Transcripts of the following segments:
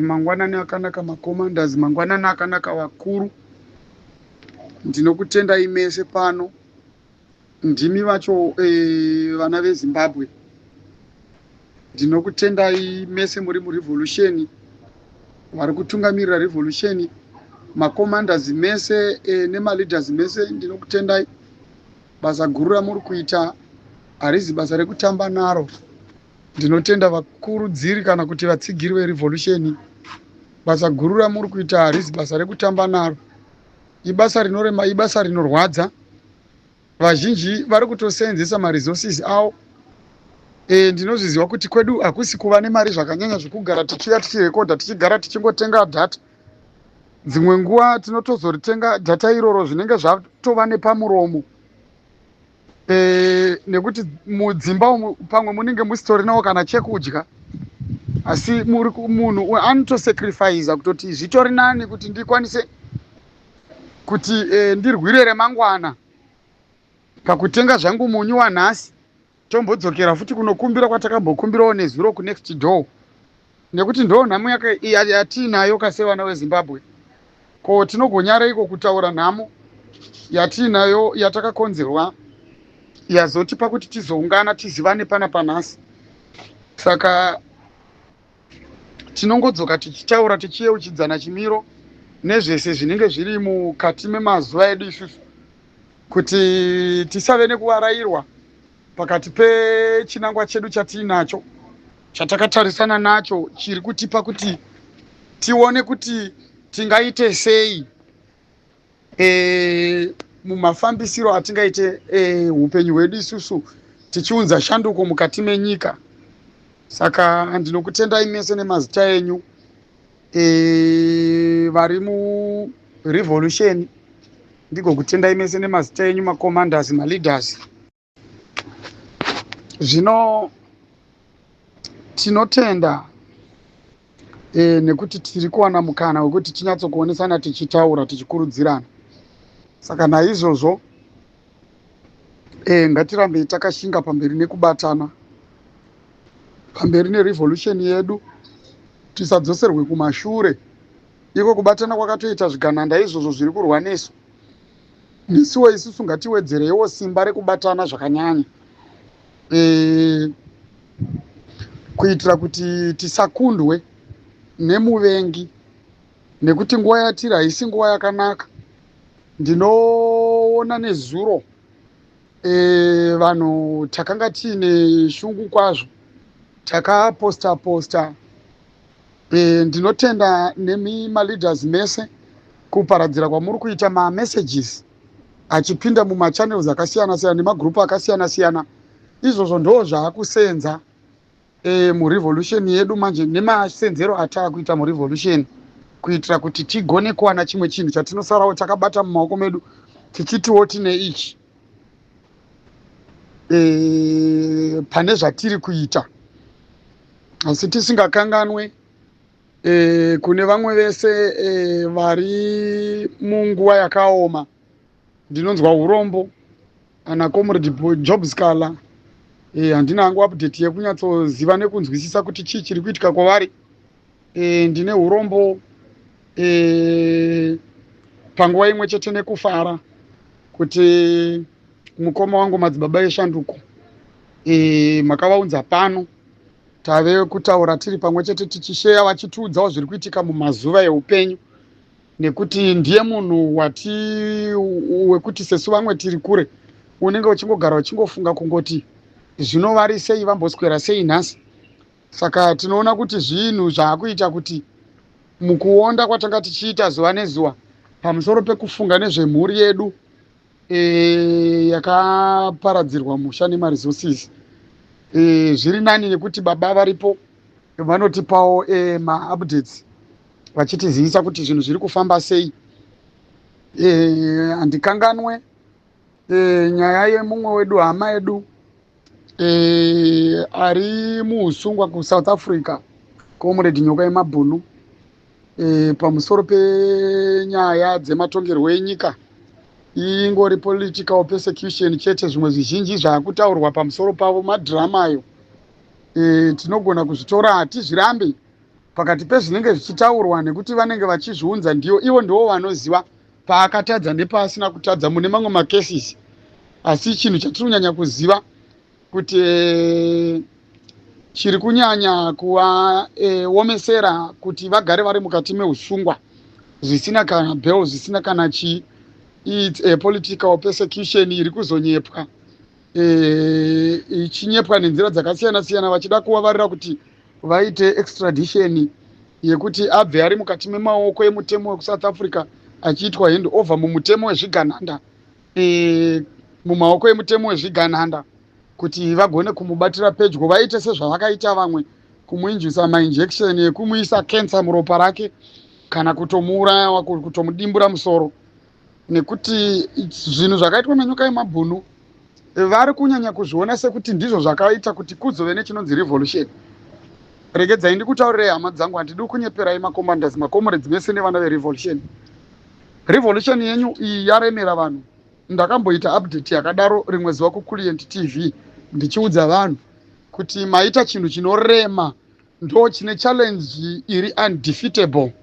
Mangwanani akanaka macommanders, mangwanani akanaka vakuru. Ndinokutendai mese pano. Ndimi vacho vana veZimbabwe. Ndinokutendai mese muri murevolution, vari kutungamirira revolution, macommanders mese nemaleaders mese, ndinokutendai. Basa guru ramuri kuita harizi basa rekutamba naro. Ndinotenda vakurudziri kana kuti vatsigiri verevolution. Basa guru ramuri kuita harizi basa rekutamba naro. Ibasa rinorema, ibasa rinorwadza. Vazhinji vari kutoseenzesa maresources avo. Ndinozviziva kuti kwedu hakusi kuva nemari zvakanyanya zvekugara tichiuya tichirekodha, tichigara tichingotenga data. Dzimwe nguva tinotozoritenga data iroro zvinenge zvatova nepamuromo, nekuti mudzimba umu pamwe munenge musitorinawo kana chekudya, asi munhu anotosacrifica kutoti zvitori nani kuti ndikwanise kuti ndirwire remangwana pakutenga zvangu munyu wanhasi, tombodzokera futi kunokumbira kwatakambokumbirawo nezuro kunext door, nekuti ndo nhamo yatiinayo kasevana veZimbabwe. Ko tinogonyareiko kutaura nhamo yatiinayo yatakakonzerwa yazotipa kuti tizoungana tizivane pana panhasi? Saka tinongodzoka tichitaura, tichiyeuchidzana chimiro nezvese zvinenge zviri mukati memazuva edu isusu, kuti tisave nekuvarayirwa pakati pechinangwa chedu chatiinacho, chatakatarisana nacho, chiri kutipa kuti tione kuti tingaite sei mumafambisiro atingaite upenyu hwedu isusu, tichiunza shanduko mukati menyika. Saka ndinokutendai mese nemazita enyu, vari murevolution. Ndigokutendai mese nemazita enyu, macommanders, maleaders. Zvino tinotenda nekuti tiri kuwana mukana wekuti tinyatsokuonesana, tichitaura, tichikurudzirana. Saka naizvozvo ngatirambei takashinga pamberi nekubatana, pamberi nerevolution yedu, tisadzoserwe kumashure. Iko kubatana kwakatoita zvigananda izvozvo zviri kurwa nesu. Nesuwo isusu ngatiwedzereiwo simba rekubatana zvakanyanya, kuitira kuti tisakundwe nemuvengi, nekuti nguva yatiri haisi nguva yakanaka. Ndinoona nezuro vanhu takanga tiine shungu kwazvo, takaposta posta. Ndinotenda nemi maleaders mese kuparadzira kwamuri kuita mamessages achipinda mumachannels akasiyana siyana nemagrupu akasiyana siyana. Izvozvo ndo zvaakusenza murevolution yedu manje, nemasenzero ataakuita murevolution, kuitira kuti tigone kuwana chimwe chinhu chatinosarawo takabata mumaoko medu, tichitiwo tine ichi pane zvatiri kuita. Asi tisingakanganwe kune vamwe vese vari munguva yakaoma. Ndinonzwa urombo ana Comrade Job Sikhala. Handina hangu update yekunyatsoziva nekunzwisisa kuti chii chiri kuitika kwavari. Ndine urombo panguva imwe chete nekufara kuti mukoma wangu Madzibaba Eshanduko makavaunza pano, tave kutaura tiri pamwe chete, tichisheya, vachitiudzawo zviri kuitika mumazuva eupenyu, nekuti ndiye munhu wati wekuti sesu vamwe tiri kure unenge uchingogara uchingofunga kungoti zvinovari sei, vamboswera sei nhasi. Saka tinoona kuti zvinhu zvaakuita kuti mukuonda kwatanga tichiita zuva nezuva pamusoro pekufunga nezvemhuri yedu yakaparadzirwa musha nemaresources, zviri nani nekuti baba varipo, vanotipawo maupdates, vachitizivisa kuti zvinhu zviri kufamba sei. Handikanganwe nyaya yemumwe wedu, hama yedu ari muusungwa kuSouth Africa, Comrade Nyoka Yemabhunu, pamusoro penyaya dzematongerwo enyika. Ingori political persecution chete. Zvimwe zvizhinji zvaakutaurwa pamusoro pavo madhiramayo. Tinogona kuzvitora, hatizvirambi. Pakati pezvinenge zvichitaurwa, nekuti vanenge vachizviunza, ndiyo ivo ndivo vanoziva paakatadza nepaasina kutadza mune mamwe macases. Asi chinhu chatiri kunyanya kuziva kuti chiri kunyanya kuvaomesera kuti vagare vari mukati meusungwa zvisina kana bail, zvisina kana chii, it's a political persecution iri kuzonyepwa, ichinyepwa nenzira dzakasiyana siyana, vachida kuvavarira kuti vaite extradition yekuti abve ari mukati memaoko emutemo wekuSouth Africa, achiitwa hand over mumutemo wezvigananda, mumaoko emutemo wezvigananda, kuti vagone kumubatira pedyo, vaite sezvavakaita vamwe, kumuinjusa mainjection ekumuisa cancer muropa rake kana kutomuuraya, kutomudimbura musoro. Nekuti zvinhu zvakaitwa naNyoka yemabhunu vari kunyanya kuzviona sekuti ndizvo zvakaita kuti kuzove nechinonzi revolution. Regedzai ndikutaurirei, hama dzangu, handidi kunyeperai, macommanders, macomrades mese nevana verevolution. Revolution yenyu iyi yaremera vanhu. Ndakamboita update yakadaro rimwe zuva kuClient TV, ndichiudza vanhu kuti maita chinhu chinorema, ndo chine challenge iri undefeatable.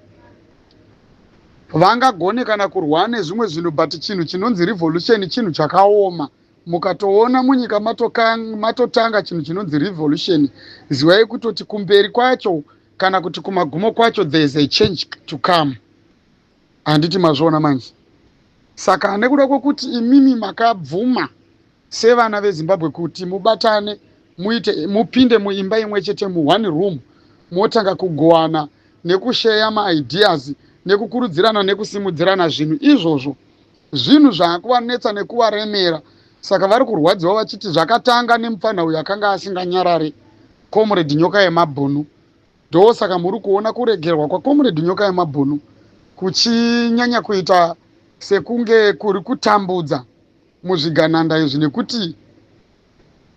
Vangagone kana kurwa nezvimwe zvinhu, but chinhu chinonzi revolution chinhu chakaoma. Mukatoona munyika matotanga chinhu chinonzi revolution, zivai kutoti kumberi kwacho kana kuti kumagumo kwacho there is a change to come. Handiti mazviona manje? Saka nekuda kwekuti imimi makabvuma sevana veZimbabwe kuti mubatane, muite mupinde muimba imwe chete, muone room, motanga kugowana nekusheya maideas, nekukurudzirana, nekusimudzirana, zvinhu izvozvo zvinhu zvaakuvanetsa nekuvaremera. Saka vari kurwadziwa vachiti zvakatanga nemufana uyu akanga asinganyarare, Comrade Nyoka yemabhunu. Ndosaka muri kuona kuregerwa kwaComrade Nyoka yemabhunu kuchinyanya kuita sekunge kuri kutambudza muzvigananda izvi, nekuti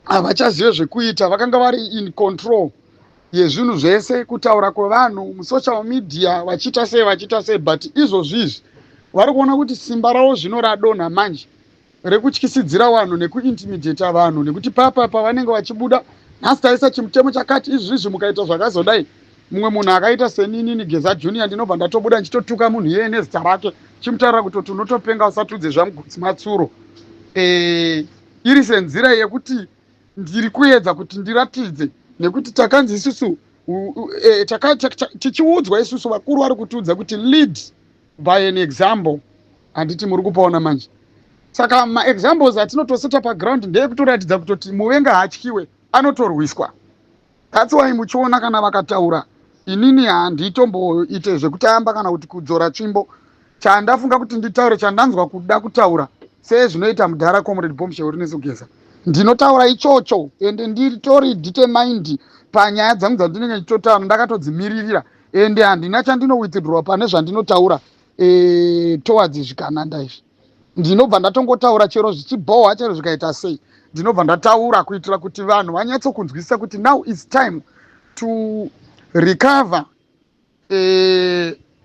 havachazive zvekuita. Vakanga vari in control yezvinhu zvese, kutaura kwevanhu musocial media, vachiita sei, vachiita sei, but izvozvi izvi vari kuona kuti simba ravo zvino radonha manje rekutyisidzira vanhu nekuintimidata vanhu, nekuti papa pavanenge vachibuda, "Nhasi taisa chimutemo chakati, izvizvi mukaita zvakazodai," mumwe munhu akaita seninini Geza Junior ndinobva ndatobuda ndichitotuka munhu iyeye nezita rake, chimutaurira kutoti, "Unotopenga, usatudze zvamugutsi matsuro." Iri senzira yekuti ndiri kuedza kuti ndiratidze, nekuti takanzi isusu tichiudzwa isusu, vakuru vari kutiudza kuti lead by an example. Handiti muri kupaona manje? Saka maexamples atinotoseta paground ndeyekutoratidza kutoti muvenga haatyiwe, anotorwiswa. That's why muchiona kana vakataura, inini handitomboite zvekutamba kana kuti kudzora tsvimbo. Chandafunga kuti nditaure, chandanzwa kuda kutaura, sezvinoita mudhara Comrade Bombshell Rinesogeza, ndinotaura ichocho, ende nditori determined panyaya dzangu dzandinenge ndichitotaura. Ndakatodzimiririra, ende handina chandinowithdraw pane zvandinotaura towards zvigananda izvi. Ndinobva ndatongotaura chero zvichibhohwa, chero zvikaita sei, ndinobva ndataura kuitira kuti vanhu vanyatsokunzwisisa kuti now it's time to recover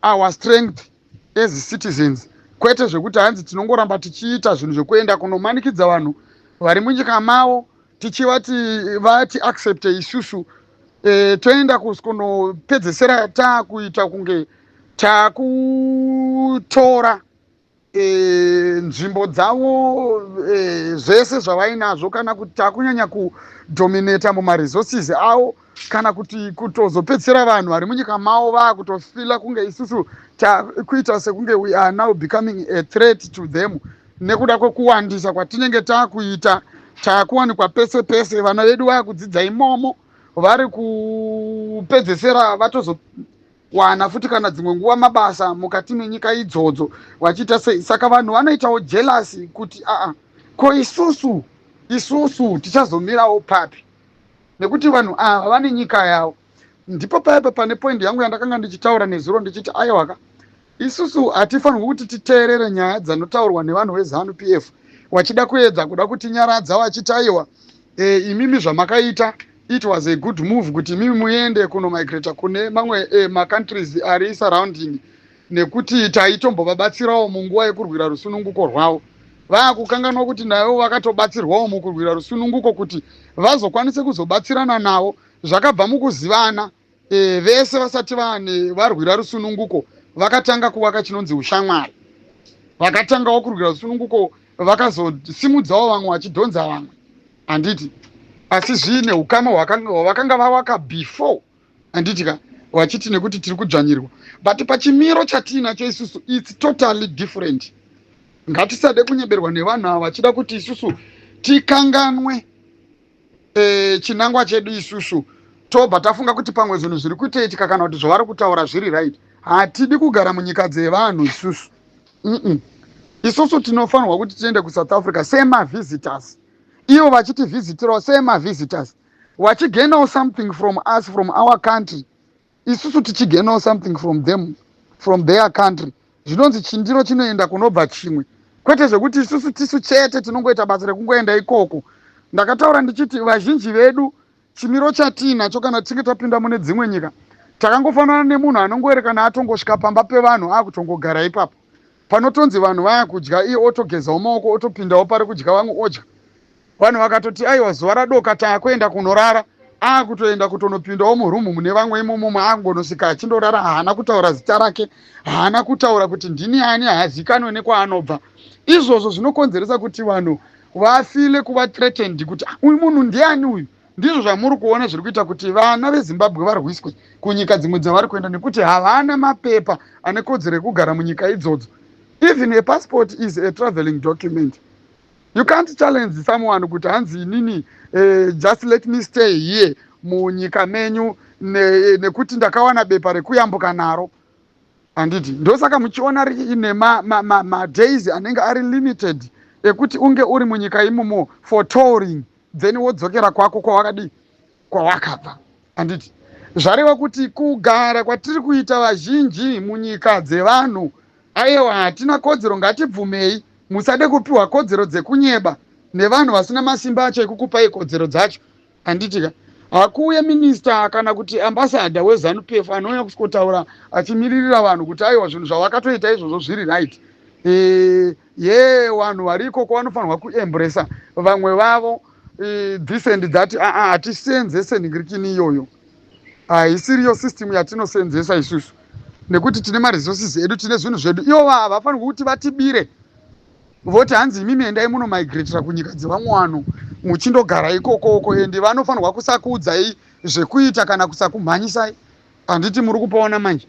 our strength as citizens, kwete zvekuti hanzi tinongoramba tichiita zvinhu zvekuenda kunomanikidza vanhu vari munyika mavo tichivati vati accepte isusu, toenda kunopedzesera taakuita kunge taakutora nzvimbo dzavo, zvese zvavainazvo, kana kuti taakunyanya kudominata mumaresources avo, kana kuti kutozopedzisira vanhu vari munyika mavo vaakutofeela kunge isusu takuita sekunge we are now becoming a threat to them, nekuda kwekuwandisa kwatinenge taakuita, taakuwanikwa pese pese, vana vedu vaakudzidza imomo, vari kupedzesera vatozowana futi kana dzimwe nguva mabasa mukati menyika idzodzo, vachiita sei. Saka vanhu vanoitawo jealous kuti, aa, ko isusu tichazomirawo papi, nekuti vanhu ava vane nyika yavo? Ndipo paipa pane point yangu yandakanga ndichitaura nezuro, ndichiti aiwaka, isusu hatifanirwi kuti titeerere nyaya dzanotaurwa nevanhu veZANU PF vachida kuedza kuda kutinyaradza, vachiti, "Aiwa, imimi zvamakaita, it was a good move kuti imimi muende kunomigrata kune mamwe macountries ari surrounding, nekuti taitombovabatsirawo munguva yekurwira rusununguko rwavo." Vaakukanganwa kuti navo vakatobatsirwawo mukurwira rusununguko. Kuti vazokwanise kuzobatsirana navo zvakabva mukuzivana. Vese vasati vane varwira rusununguko vakatanga kuvaka chinonzi ushamwari, vakatangawo kurwira rusununguko, vakazosimudzawo vamwe vachidhonza vamwe, handiti? Asi zviine ukama hwavakanga vavaka before, handiti ka? Vachiti nekuti tiri kudzvanyirwa, but pachimiro chatiinacho isusu, it's totally different. Ngatisade kunyeberwa nevanhu ava vachida kuti isusu tikanganwe chinangwa chedu. Isusu tobva tafunga kuti pamwe zvinhu zviri kutoitika kana kuti zvavari kutaura zviri right. Hatidi kugara munyika dzevanhu isusu. Isusu tinofanirwa kuti tiende kuSouth Africa semavisitors, ivo vachitivhizitirawo semavisitors, vachigainawo something from us, from our country, isusu tichigainawo something from them, from their country. Zvinonzi chindiro chinoenda kunobva chimwe, kwete zvekuti isusu tisu chete tinongoita basa rekungoenda ikoko. Ndakataura ndichiti vazhinji vedu, chimiro chatiinacho kana tichinge tapinda mune dzimwe nyika, takangofanana nemunhu anongoerekana atongosvika pamba pevanhu, akutongogara ipapo. Panotonzi vanhu vaya kudya, iye otogezawo maoko, otopindawo pari kudya vamwe, odya. Vanhu vakatoti, "Aiwa, zuva radoka, taakuenda kunorara," akutoenda kutonopindawo murumu mune vamwe imomo, aangonosvika achindorara. Haana kutaura zita rake, haana kutaura kuti ndini ani, haazikanwe nekwaanobva. Izvozvo zvinokonzeresa kuti vanhu vafeele kuva threatened kuti, "Ah, uyu munhu ndiani uyu?" Ndizvo zvamuri kuona zviri kuita kuti vana veZimbabwe varwiswe kunyika dzimwe dzavari kuenda, nekuti havana mapepa ane kodzero yekugara munyika idzodzo. Even a passport is a traveling document. You can't challenge someone kuti hanzi, "Inini, just let me stay here munyika menyu nekuti ndakawana bepa rekuyambuka naro," handiti? Ndosaka muchiona riine madays anenge ari limited ekuti unge uri munyika imomo for touring, then wodzokera kwako kwawakadii, kwawakabva, handiti? Zvareva kuti kugara kwatiri kuita vazhinji munyika dzevanhu, aiwa, hatina kodzero. Ngatibvumei, musade kupiwa kodzero dzekunyeba nevanhu vasina masimba acho ekukupai kodzero dzacho, handitika? Hakuuye minista kana kuti ambassador weZANU PF anouya kusvikotaura achimiririra vanhu kuti, aiwa, zvinhu zvavakatoita izvozvo zviri right. Ye vanhu vari ikoko vanofanirwa kuembracea vamwe vavo, this and that. Hatisenzese nhingirikini iyoyo, haisiriyo system yatinosenzesa isusu, nekuti tine maresources edu, tine zvinhu zvedu. Ivo havafanirwi kuti vatibire, voti hanzi, "Imimi endai munomigratira kunyika dzevamwe vanhu muchindogara ikokoko." Ende vanofanirwa kusakuudzai zvekuita kana kusakumhanyisai, handiti? Muri kupaona manje,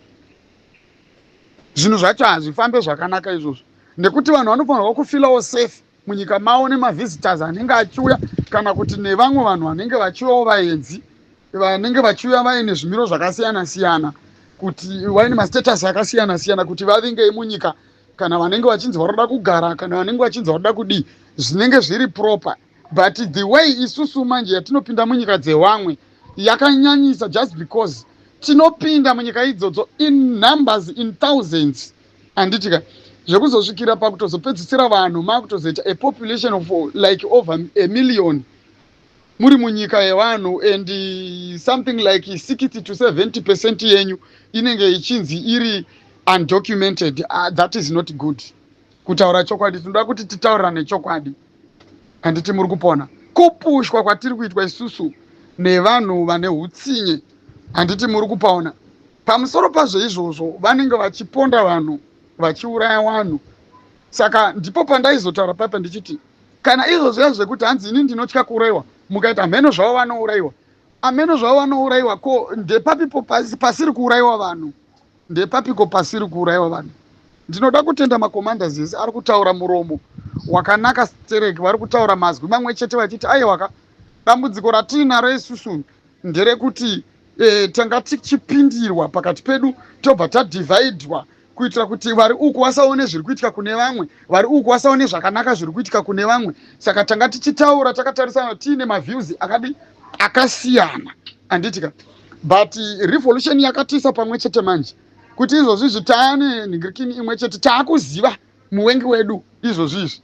zvinhu zvacho hazvifambe zvakanaka izvozvo, nekuti vanhu vanofanirwa kufeelawo safe munyika mavo nemavisitors anenge achiuya, kana kuti nevamwe vanhu vanenge vachiuyawo, vaenzi vanenge vachiuya vaine zvimiro zvakasiyana siyana, kuti vaine mastatus akasiyana siyana, kuti vavingei munyika, kana vanenge vachinzi varoda kugara, kana vanenge vachinzi varoda kudii, zvinenge zviri proper. But the way isusu manje yatinopinda munyika dzevamwe yakanyanyisa, just because tinopinda munyika idzodzo in numbers, in thousands, handitika? Zvekuzosvikira pakutozopedzisira vanhu makutozoita a population of like over a million muri munyika yevanhu, and something like 60 to 70% yenyu inenge ichinzi iri undocumented. That is not good. Kutaura chokwadi, tinoda kuti titaurirane chokwadi, handiti? Muri kupona kupushwa kwatiri kuitwa isusu nevanhu vane utsinye, handiti? Muri kupaona? Pamusoro pazvo izvozvo, vanenge vachiponda vanhu, vachiuraya vanhu. Saka ndipo pandaizotaura papa ndichiti, kana izvozvo zvekuti hanzi, "Ini ndinotya kuurayiwa," mukaita mheno zvavo vanourayiwa, ameno zvavo vanourayiwa. Ko ndepapipo pasiri kuurayiwa vanhu? Ndepapiko pasiri kuurayiwa vanhu? Ndinoda kutenda macommanders ese ari kutaura muromo wakanaka stereki, vari kutaura mazwi mamwe chete vachiti, "Aiwaka, dambudziko ratiinaro isusu nderekuti tanga tichipindirwa pakati pedu, tobva tadivhaidwa kuitira kuti vari uku vasaone zviri kuitika kune vamwe, vari uku vasaone zvakanaka zviri kuitika kune vamwe. Saka tanga tichitaura takatarisana, tiine maviews akadi akasiyana," handitika? But revolution yakatiisa pamwe chete manje, kuti izvozvi izvi taane nhingirikini imwe chete, taakuziva muwengi wedu izvozvi izvi,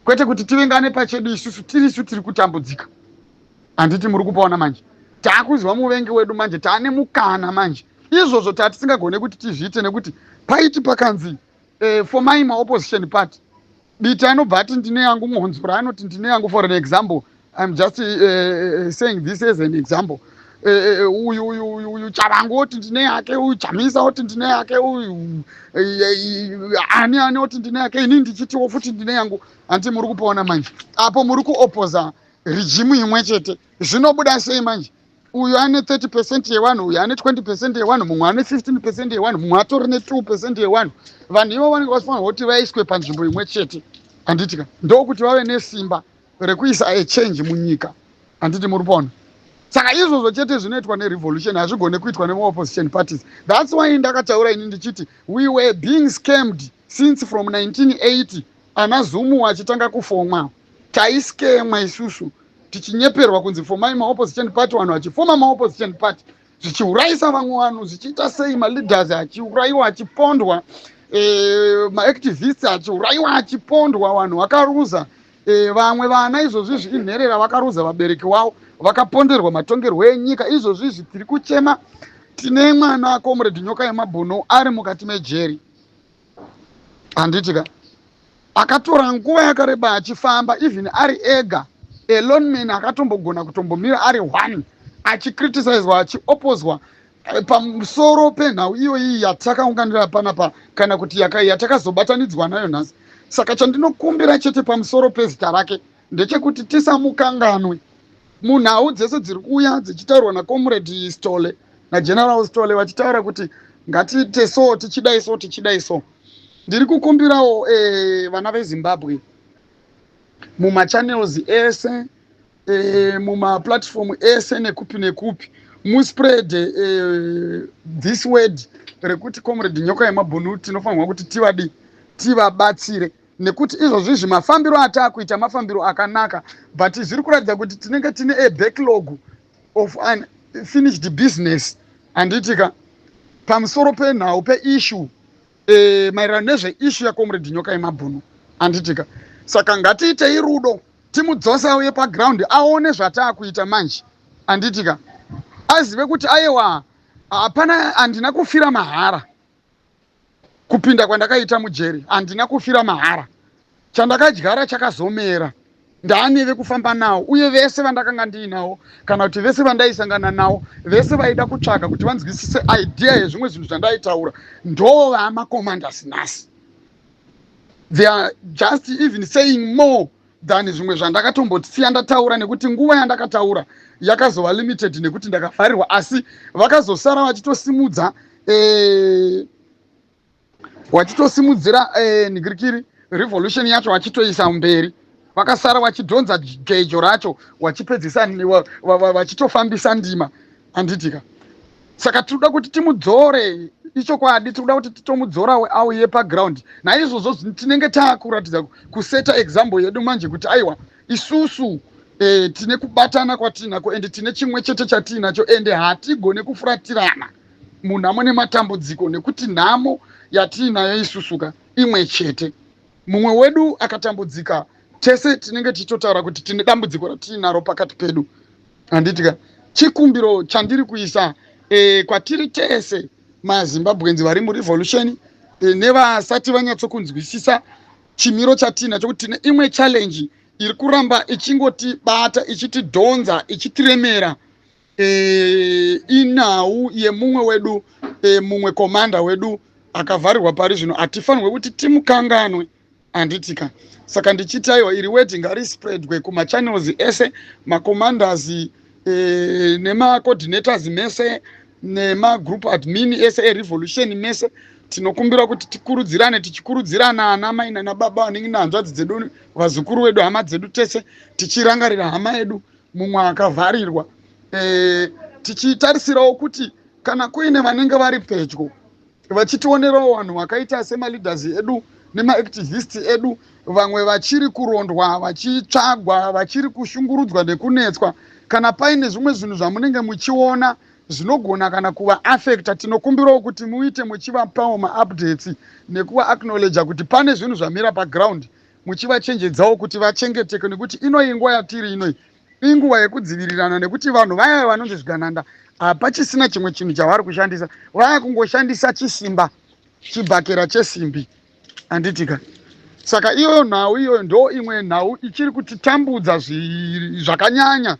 kwete kuti tivengane pachedu isusu tirisu tiri kutambudzika, handiti? Muri kupaona manje, taakuziva muvengi wedu manje, taane mukana manje. Izvozvo tatisingagone kuti tizviite, nekuti paiti pakanzi formai maopposition party, Biti anobva ati, "Ndine yangu." Muhonzura anoti, "Ndine yangu." For an example, I'm just saying this as an example. Uyu uyu uyu uyu Chavangu oti ndine yake, uyu Chamisa oti ndine yake, uyu ani ani oti ndine yake, ini ndichitiwo futi ndine yangu. Hanti muri kupoona manje apo muri kuopposa regime imwe chete? Zvinobuda sei manje? Uyu ane 30% yevanhu, uyu ane 20% yevanhu, mumwe ane 15% yevanhu, mumwe atori ne2% yevanhu. Vanhu ivo vanenge vachifanirwa kuti vaiswe panzvimbo imwe chete, handitika? Ndokuti vave nesimba rekuisa a change munyika, handiti muri kuona? Saka izvozvo chete zvinoitwa nerevolution, hazvigone kuitwa nemaopposition parties. That's why ndakataura ini ndichiti we were being scammed since from 1980. Ana Zumu achitanga kufomwa, taiskemwa isusu tichinyeperwa kunzi fomai maopposition party. Vanhu vachifoma maopposition party, zvichiurayisa vamwe vanhu, zvichiita sei, maleaders achiurayiwa, achipondwa, maactivists achiurayiwa, achipondwa. Vanhu vakaruza vamwe vana. Izvozvizvi inherera, vakaruza vabereki wavo, vakaponderwa matongerwo enyika. Izvozvizvi tiri kuchema, tine mwana Comrade Nyoka Yemabhunu ari mukati mejeri, handiti ka? Akatora nguva yakareba achifamba, even ari ega, a lone man, akatombogona kutombomira ari one, achicriticizwa, achiopposwa pamusoro penhau iyoyi yatakaunganira panapa, kana kuti yatakazobatanidzwa nayo nhasi. Saka chandinokumbira chete pamusoro pezita rake ndechekuti tisamukanganwe munhau dzese dziri kuuya dzichitaurwa naComrade Stole, naGeneral Stole, vachitaura kuti ngatiite so, tichidai so, tichidai so. Ndiri kukumbirawo vana veZimbabwe mumachannels ese, mumaplatform ese, nekupi nekupi, muspread this word rekuti Comrade Nyoka Yemabhunu tinofanirwa kuti tivadi, tivabatsire, nekuti izvozvizvi mafambiro ataakuita mafambiro akanaka, but zviri kuratidza kuti tinenge tine a backlog of unfinished business, handitika? Pamusoro penhau peissue, maererano nezveissue yaComrade Nyoka Yemabhunu, handitika? Saka ngatiitei rudo, timudzose auye paground, aone zvataakuita manje, handitika? Azive kuti aiwa, hapana, handina kufira mahara. Kupinda kwandakaita mujeri, handina kufira mahara. Chandakadyara chakazomera. Ndaaneve kufamba nawo, uye vese vandakanga ndiinawo, kana kuti vese vandaisangana nawo, vese vaida kutsvaga kuti vanzwisise idea yezvimwe zvinhu zvandaitaura, ndo vamacommanders nhasi. They are just even saying more than zvimwe zvandakatombosiya ndataura, nekuti nguva yandakataura yakazova limited nekuti ndakavharirwa. Asi vakazosara vachitosimudza, vachitosimudzira nigirikiri revolution yacho, vachitoisa mberi. Vakasara vachidhonza gejo racho, vachipedzisa, vachitofambisa ndima, handitika? Saka tinoda kuti timudzore. Ichokwadi, tinoda kuti titomudzora auye paground. Naizvozvo tinenge taakuratidza, kuseta example yedu manje, kuti aiwa, isusu tine kubatana kwatinako, ende tine chimwe chete chatiinacho, ende hatigone kufuratirana munhamo nematambudziko, nekuti nhamo yatiinayo isusuka imwe chete. Mumwe wedu akatambudzika, tese tinenge tichitotaura kuti tine dambudziko ratiinaro pakati pedu, handitika? Chikumbiro chandiri kuisa kwatiri tese maZimbabweans vari murevolution, nevasati vanyatsokunzwisisa chimiro chatiinacho, kuti tine imwe challenge iri kuramba ichingotibata, ichitidhonza, ichitiremera, inhau yemumwe wedu, mumwe commander wedu akavharirwa pari zvino. Hatifanirwe kuti timukanganwe, handitika? Saka ndichiti aiwa, iri word ngarispreadwe kumachannels ese, macommanders, nemacoordinators mese, nemagroup admin ese erevolution mese. Tinokumbira kuti tikurudzirane, tichikurudzirana, ana mai nana baba, vanenge nehanzvadzi dzedu, vazukuru vedu, hama dzedu tese, tichirangarira hama yedu mumwe akavharirwa, tichitarisirawo kuti kana kuine vanenge vari pedyo vachitionerawo, vanhu vakaita semaleaders edu nemaactivist edu, vamwe vachiri kurondwa, vachitsvagwa, vachiri kushungurudzwa nekunetswa. Kana paine zvimwe zvinhu zvamunenge muchiona zvinogona kana kuvaaffecta, tinokumbirawo kuti muite muchivapawo maupdates nekuva-acknowledga kuti pane zvinhu zvamira paground, muchivachenjedzawo kuti vachengeteke, nekuti inoi nguva yatiri inoi inguva yekudzivirirana, nekuti vanhu vaya vanonzi zvigananda hapachisina chimwe chinhu chavari kushandisa, vaya kungoshandisa chisimba, chibhakera chesimbi, handitika? Saka iyoyo nhau iyoyo ndo imwe nhau ichiri kutitambudza zvakanyanya.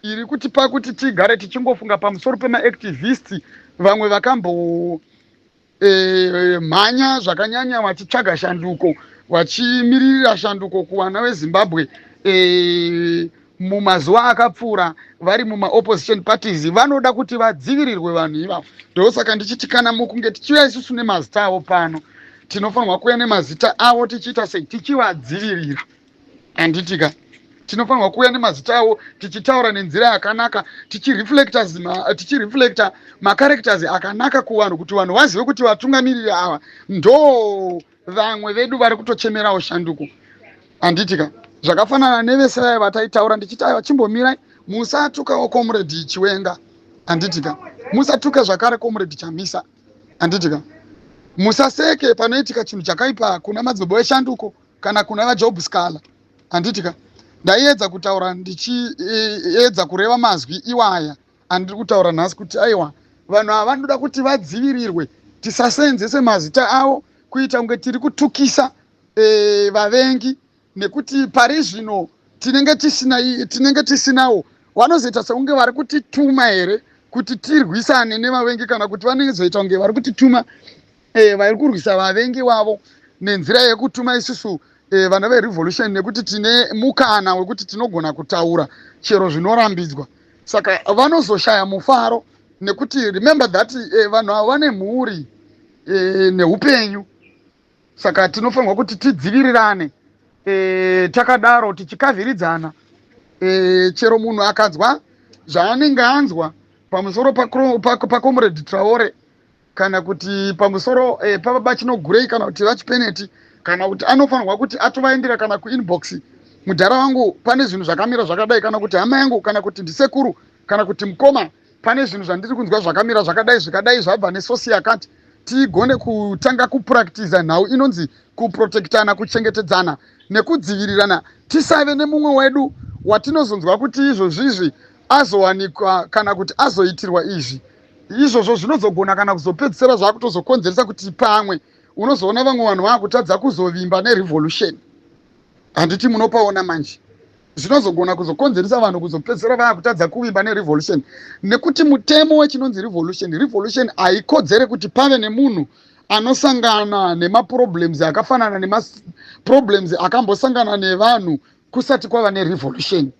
Iri kutipa kuti tigare tichingofunga pamusoro pemaactivist vamwe vakambo mhanya zvakanyanya vachitsvaga shanduko, vachimiririra shanduko kuvana veZimbabwe mumazuva akapfuura vari mumaopposition parties. Vanoda kuti vadzivirirwe vanhu ivavo. Ndosaka ndichiti kana mukunge tichiuya isusu nemazita avo pano, tinofanirwa kuuya nemazita avo tichiita sei? Tichivadzivirira, handitika? Tinofanirwa kuuya nemazita avo tichitaura nenzira yakanaka, tichireflecta macharacters akanaka kuvanhu, kuti vanhu vazive kuti vatungamiriri ava ndo vamwe vedu vari kutochemerawo shanduko, handitika? Zvakafanana nevese vaya vataitaura ndichiti, aiwa, chimbomirai, musatukawo Comrade Chiwenga, handitika? Musatuka zvakare Comrade Chamisa, handitika? Musaseke panoitika chinhu chakaipa kuna madzibaba eshanduko kana kuna vaJob Sikhala, handitika? Ndaiedza kutaura ndichiedza kureva mazwi iwaya andiri kutaura nhasi, kuti aiwa, vanhu ava vanoda kuti vadzivirirwe, tisaseenzese mazita avo kuita kunge tiri kutukisa vavengi, nekuti pari zvino tinenge tisinawo. Vanozoita sekunge vari kutituma here kuti tirwisane nevavengi, kana kuti vanozoita kunge vari kutituma vari kurwisa vavengi vavo nenzira yekutuma isusu vana verevolution, nekuti tine mukana wekuti tinogona kutaura chero zvinorambidzwa. Saka vanozoshaya mufaro, nekuti remember that vanhu ava vane mhuri neupenyu. Saka tinofanirwa kuti tidzivirirane takadaro tichikavhiridzana. Chero munhu akanzwa zvaanenge anzwa pamusoro paComrade Traore, kana kuti pamusoro pababa Chinogurei, kana kuti vaChipeneti, kana kuti anofanirwa kuti atovaendera kana kuinbox: "Mudhara wangu, pane zvinhu zvakamira zvakadai," kana kuti, "Hama yangu," kana kuti, "Ndisekuru," kana kuti, "Mukoma, pane zvinhu zvandiri kunzwa zvakamira zvakadai, zvikadai, zvabva nesource yakati." Tigone kutanga kupractisa nhau inonzi kuprotectana, kuchengetedzana nekudzivirirana. Tisave nemumwe wedu watinozonzwa kuti izvozvizvi azowanikwa kana kuti azoitirwa izvi. Izvozvo zvinozogona kana kuzopedzisira zvakutozokonzeresa kuti pamwe unozoona vamwe vanhu vaakutadza kuzovimba nerevolution, handiti? Munopaona manje, zvinozogona kuzokonzeresa vanhu kuzopedzisira vaakutadza kuvimba nerevolution, nekuti mutemo wechinonzi revolution, revolution haikodzere kuti pave nemunhu anosangana nemaproblems akafanana nemaproblems akambosangana nevanhu kusati kwava nerevolution,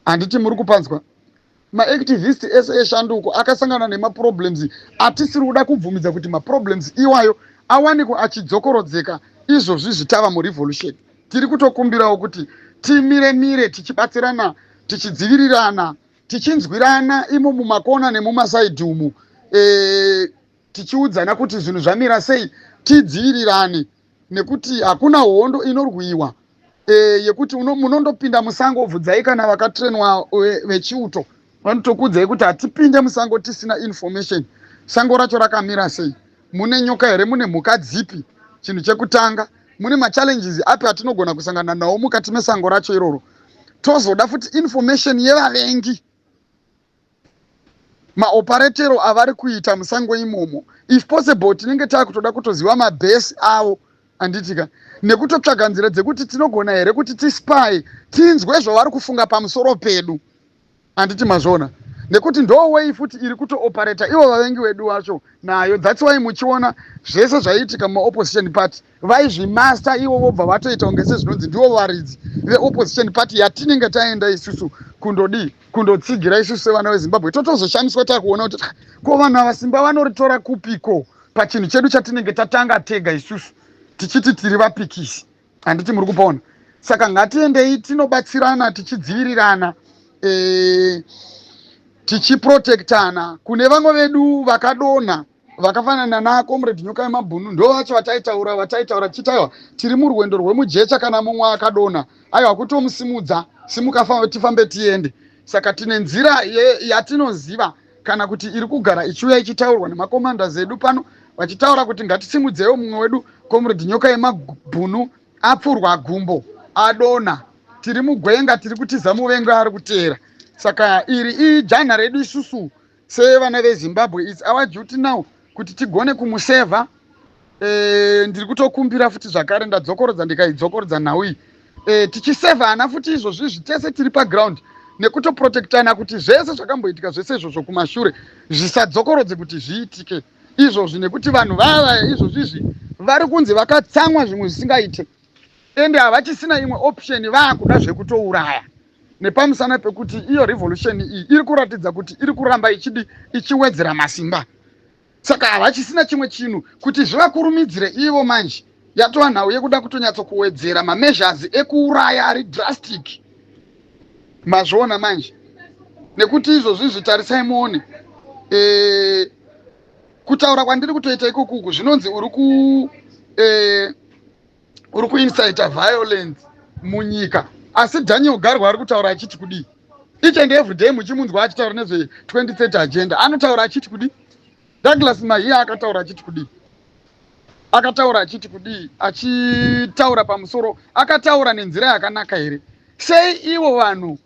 handiti? Muri kupanzwa? Maactivist ese eshanduko akasangana nemaproblems atisiri kuda kubvumidza kuti maproblems iwayo awanikwa achidzokorodzeka izvozvi zvitava murevolution. Tiri kutokumbirawo kuti timire mire tichibatsirana, tichidzivirirana, tichinzwirana imo mumakona nemumasaidhi umu, tichiudzana kuti zvinhu zvamira sei, tidzivirirane, nekuti hakuna hondo inorwiwa yekuti munondopinda musango. Bvudzai kana vakatrenwa vechiuto, vanotokuudzai kuti hatipinde musango tisina information. Sango racho rakamira sei? Mune nyoka here? Mune mhuka dzipi? Chinhu chekutanga, mune machallenges api atinogona kusangana nawo mukati mesango racho iroro? Tozoda futi information yevavengi, maoperatero avari kuita musango imomo. If possible, tinenge taakutoda kutoziva mabhesi avo, handitika? Nekutotsvaga nzira dzekuti tinogona here kuti tispy, tinzwe zvavari kufunga pamusoro pedu, handiti mazviona? Nekuti ndo way futi iri kutooperata ivo vavengi vedu vacho nayo. That's why muchiona zvese zvaiitika mumaopposition party, vaizvimaster ivo, vobva vatoita kunge sezvinonzi ndivo varidzi veopposition party yatinenge taenda isusu kundodii, kundotsigira. Isusu sevana veZimbabwe totozoshamiswa takuona kuti, "Ah, ko vanhu ava simba vanoritora kupiko pachinhu chedu chatinenge tatanga tega isusu tichiti tiri vapikisi?" Handiti muri kupaona? Saka ngatiendei tinobatsirana, tichidzivirirana, tichiprotectana kune vamwe vedu vakadonha vakafanana naComrade Nyoka yemabhunu. Ndo vacho vataitaura tichiti, aiwa, tiri murwendo rwemujecha, kana mumwe akadonha, aiwa, kutomusimudza: "Simuka, tifambe tiende." Saka tine nzira yatinoziva kana kuti iri kugara ichiuya ichitaurwa nemacommanders edu pano, vachitaura kuti ngatisimudzewo mumwe wedu. Comrade Nyoka yemabhunu apfurwa gumbo, adonha, tiri mugwenga, tiri kutiza muvengo ari kuteera. Saka iri ijana redu isusu sevana veZimbabwe. It's our duty now kuti tigone kumusevha. Ndiri kutokumbira futi zvakare, ndadzokorodza, ndikaidzokorodza nhau iyi, tichisevhana futi izvozvizvi tese tiri paground. nekutoprotectana kuti zvese zvakamboitika zvese izvozvo kumashure zvisadzokorodze kuti zviitike izvozvi, nekuti vanhu vaya izvozvi izvi vari kunzi vakatsamwa zvimwe zvisingaite, ende havachisina imwe option, vaakuda zvekutouraya nepamusana pekuti iyo revolution iyi iri kuratidza kuti iri kuramba ichidi ichiwedzera masimba. Saka havachisina chimwe chinhu kuti zvivakurumidzire ivo. Manje yatova nhau yekuda kutonyatsokuwedzera mameasures ekuuraya ari drastic. Mazviona manje? Nekuti izvozvi zvitarisai muone, kutaura kwandiri kutoita ikokuku zvinonzi uri kuincita violence munyika. Asi Daniel Garwa ari kutaura achiti kudii? Each and every day muchimunzwa achitaura nezve2030 agenda, anotaura achiti kudii? Douglas Mahiya akataura achiti kudii? Akataura achiti kudii? Achitaura pamusoro, akataura nenzira yakanaka here? Sei ivo vanhu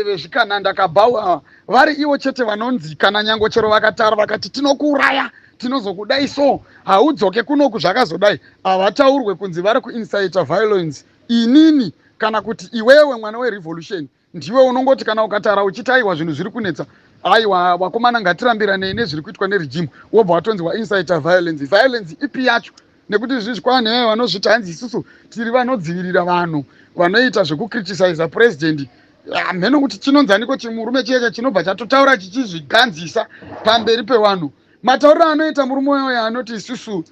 vezvikananda kabhau vari ivo chete vanonzi kana nyango chero vakataura vakati tinokuuraya, tinozokudai, so haudzoke kunoku, zvakazodai, havataurwe kunzi vari kuincita violence? Inini kana kuti iwewe mwana werevolution ndiwe unongoti kana ukataura uchiti aiwa, zvinhu zviri kunetsa, aiwa vakomana, ngatirambiranei nezviri kuitwa neregime, wobva watonzi waincita violence. Violence ipi yacho? Nekuti zvizvi kwane vanozviti hanzi isusu tiri vanodzivirira vanhu vanoita zvekucriticiza president. Hamheno kuti chinonzaniko chimurume chiyecha chinobva chatotaura chichizviganzisa pamberi pevanhu. Matauriro anoita murume uyoyo anoti isusu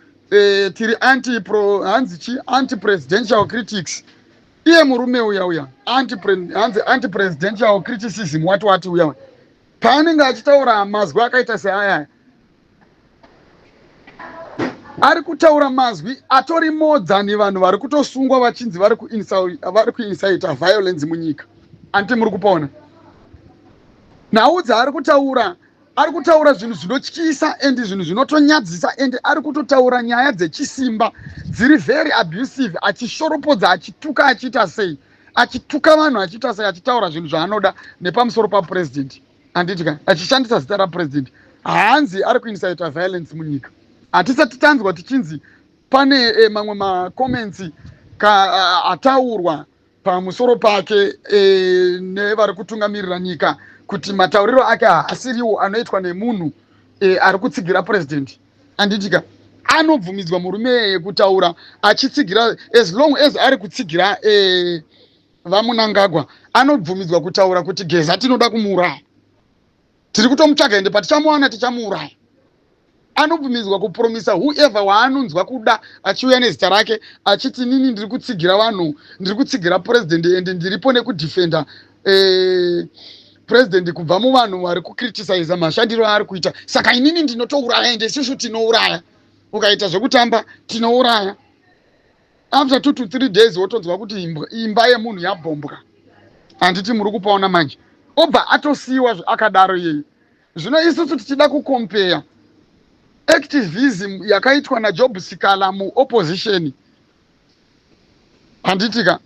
tiri anti pro, hanzi chi anti presidential critics. Iye murume uya uya hanzi anti presidential criticism wati wati uya, paanenge achitaura mazwi akaita seaya, ari kutaura mazwi atori more than vanhu vari kutosungwa vachinzi vari kuincita violence munyika. Anti muri kupona nhau dzaari kutaura? Ari kutaura zvinhu zvinotyisa and zvinhu zvinotonyadzisa, and ari kutotaura nyaya dzechisimba dziri very abusive, achishoropodza, achituka, achiita sei, achituka vanhu, achiita sei, achitaura zvinhu zvaanoda nepamusoro papurezidendi, handiti ka? Achishandisa zita rapurezidendi, haanzi ari kuincita violence munyika. Hatisati tanzwa tichinzi pane mamwe macomments ataurwa pamusoro pake nevari kutungamirira nyika kuti matauriro ake haasiriwo anoitwa nemunhu ari kutsigira purezidendi, handitika? Anobvumidzwa murume iyeye kutaura achitsigira, as long as ari kutsigira vaMunangagwa, anobvumidzwa kutaura kuti Geza tinoda kumuuraya, tiri kutomutsvaga, ende patichamuwana tichamuuraya. Anobvumidzwa kupromisa whoever waanonzwa kuda achiuya nezita rake achiti nini ndiri kutsigira vanhu, ndiri kutsigira purezidendi, ende ndiripo nekudefenda purezidendi kubva muvanhu vari kucriticiza mashandiro aari kuita. Saka inini ndinotouraya, ende isusu tinouraya, ukaita zvekutamba tinouraya. After 2 to 3 days wotonzwa kuti imba yemunhu yabhombwa. Handiti muri kupaona manje? Obva atosiyiwa akadaro iyeye. Zvino isusu tichida kucompare activism yakaitwa naJob Sikhala muopposition, handitika,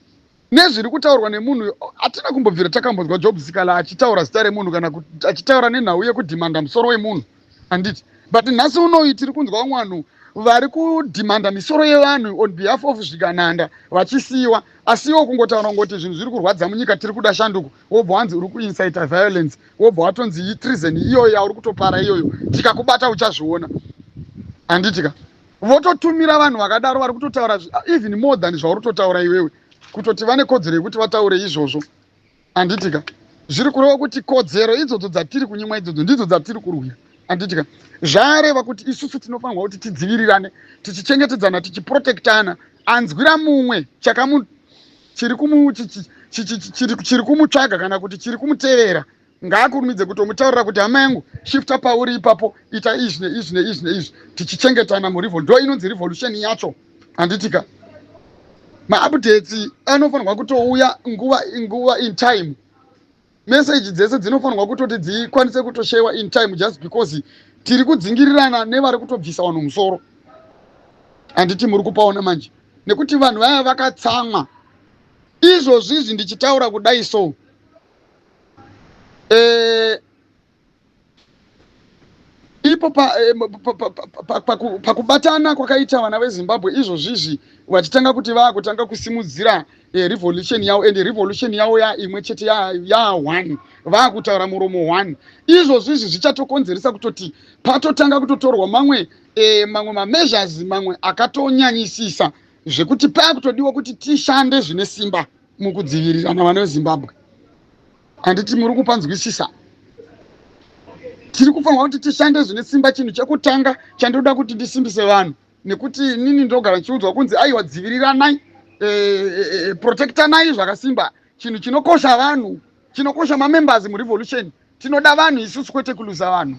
nezviri kutaurwa nemunhu, hatina kumbobvira takambonzwa Job Sikhala achitaura zita remunhu kana achitaura nenhau yekudhimanda musoro wemunhu, handiti? But nhasi unoyi tiri kunzwa vamwe vanhu vari kudhimanda misoro yevanhu on behalf of zvigananda vachisiyiwa. Asiwo kungotaura kungoti zvinhu zviri kurwadza munyika, tiri kuda shanduko, wobva wanzi uri kuincita violence, wobva watonzi itreason iyoyo yauri kutopara iyoyo, tikakubata uchazviona, handitika? Vototumira vanhu vakadaro vari kutotaura even more than zvauri kutotaura iwewe, kutoti vane kodzero yekuti vataure izvozvo, handitika? Zviri kureva kuti kodzero idzodzo dzatiri kunyimwa idzodzo ndidzo dzatiri kurwira, handitika? Zvareva kuti isusu tinofanirwa kuti tidzivirirane, tichichengetedzana, tichiprotectana. Anzwira mumwe chakamu chiri kumutsvaga kana kuti chiri kumutevera, ngaakurumidze kutomutaurira kuti hama yangu, shifta pauri ipapo, ita izvi neizvi neizvi neizvi, tichichengetana murevol. Ndo inonzi revolution yacho, handitika? Maupdates anofanirwa kutouya nguva nguva, in time. Message dzese dzinofanirwa kutoti dzikwanise kutoshewa in time, just because tiri kudzingirirana nevari kutobvisa vanhu musoro. Handiti muri kupaona manje? Nekuti vanhu vaya vakatsamwa izvozvi izvi ndichitaura kudai so. Ipo pakubatana kwakaita vana veZimbabwe izvozvizvi, vachitanga kuti vaakutanga kusimudzira revolution yavo, and revolution yavo yaimwe chete ya one, vaakutaura muromo one. Izvozvizvi zvichatokonzeresa kutoti patotanga kutotorwa mamwe mameasures, mamwe akatonyanyisisa, zvekuti paakutodiwa kuti tishande zvine simba mukudzivirirana, vana veZimbabwe. Handiti muri kupanzwisisa? Tiri kufanirwa kuti tishande zvine simba. Chinhu chekutanga chandoda kuti ndisimbise vanhu, nekuti inini ndogara ndichiudzwa kunzi, "Aiwa, dziviriranai, protectanai zvakasimba." Chinhu chinokosha vanhu, chinokosha mamembers murevolution. Tinoda vanhu isusu, kwete kuluza vanhu,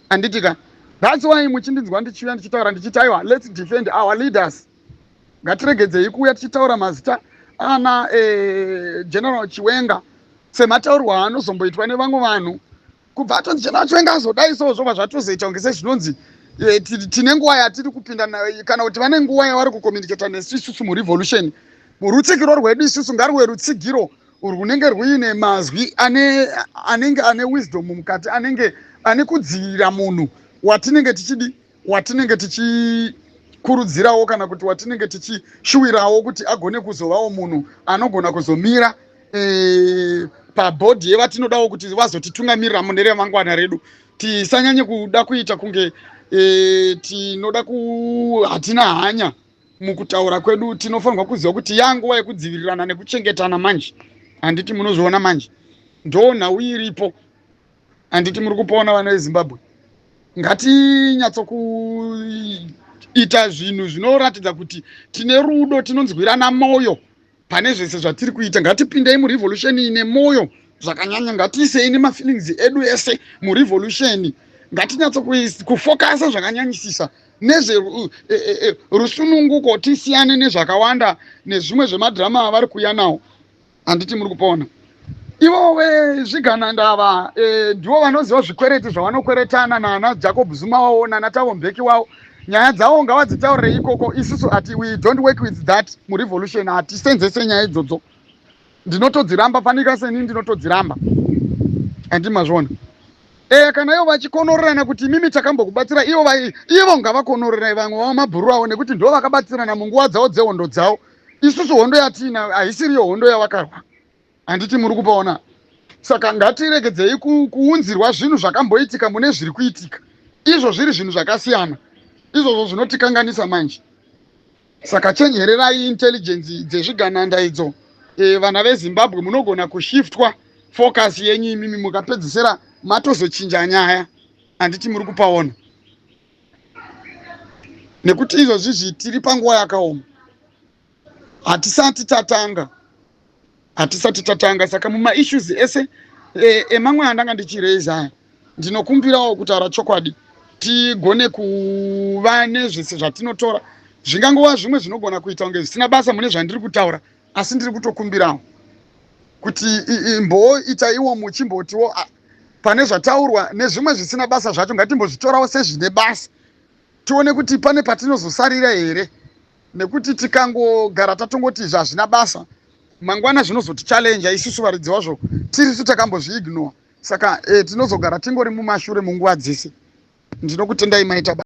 handiti ka? That's why muchindinzwa ndichiuya ndichitaura ndichiti, "Aiwa, let's defend our leaders." Ngatiregedzei kuuya tichitaura mazita ana General Chiwenga semataurirwo aanozomboitwa nevamwe vanhu. Kubva atonzi General Chiwenga azodai so, zvobva zvatozoita kunge sezvinonzi tine nguva yatiri kupinda, kana kuti vane nguva yavari kucommunicata nesu isusu murevolution. Rutsigiro rwedu isusu ngaruve rutsigiro runenge ruine mazwi anenge ane wisdom mukati, anenge ane kudzivirira munhu watinenge tichidi, watinenge tichikurudzirawo, kana kuti watinenge tichishuwirawo kuti agone kuzovawo munhu anogona kuzomira pabhodhi yevatinodawo kuti vazotitungamirira mune remangwana redu. Tisanyanye kuda kuita kunge tinoda ku hatina hanya mukutaura kwedu. Tinofanirwa kuziva kuti yanguva yekudzivirirana nekuchengetana manje, handiti munozviona manje? Ndo nhau iripo, handiti muri kupaona, vana veZimbabwe? Ngatinyatsokuita zvinhu zvinoratidza kuti tine rudo, tinonzwirana mwoyo pane zvese zvatiri kuita. Ngatipindei murevolution nemwoyo zvakanyanya, ngatiisei nemafeelings edu ese murevolution. Ngatinyatsokufocusa zvakanyanyisisa nezverusununguko, tisiyane nezvakawanda nezvimwe zvemadhirama avari kuuya nawo, handiti muri kupaona? Ivo vezvigananda ndivo vanoziva zvikwereti zvavanokweretana nana Jacob Zuma wavo, nana Thabo Mbeki wavo. Nyaya dzavo ngavadzitaurire ikoko. Isusu ati we don't work with that murevolution. Hatisenzese nyaya idzodzo, ndinotodziramba. Fanika seni ndinotodziramba, handi mazviona? Kana ivo vachikonorerana kuti imimi takambokubatsira, ivo ngavakonorerai vamwe vavo mabhuru avo, nekuti ndo vakabatsirana munguva dzavo dzehondo dzavo. Isusu hondo yatina haisiriyo hondo yavakarwa, handiti muri kupaona? Saka ngatiregedzei kuunzirwa zvinhu zvakamboitika mune zviri kuitika izvo, zviri zvinhu zvakasiyana. Izvozvo zvinotikanganisa manje. Saka chenjererai intelligence dzezvigananda idzo. Vana veZimbabwe, munogona kushiftwa focus yenyu imimi, mukapedzisira matozochinja nyaya, handiti muri kupaona? Nekuti izvozvizvi tiri panguva yakaoma, hatisati tatanga, hatisati tatanga. Saka mumaissues ese emamwe andanga ndichiraisa aya, ndinokumbirawo kutaura chokwadi, tigone kuva nezvese zvatinotora. Zvingangova zvimwe zvinogona kuita kunge zvisina basa mune zvandiri kutaura, asi ndiri kutokumbirawo kuti imboita iwo muchimbotiwo pane zvataurwa nezvimwe zvisina basa zvacho, ngatimbozvitorawo sezvine basa, tione kuti pane patinozosarira here. Nekuti tikangogara tatongoti izvi hazvina basa, mangwana zvinozotichallenja isusu varidzi vazvo tirisu takambozviignore. Saka tinozogara tingori mumashure munguva dzese. Ndinokutendai, maita.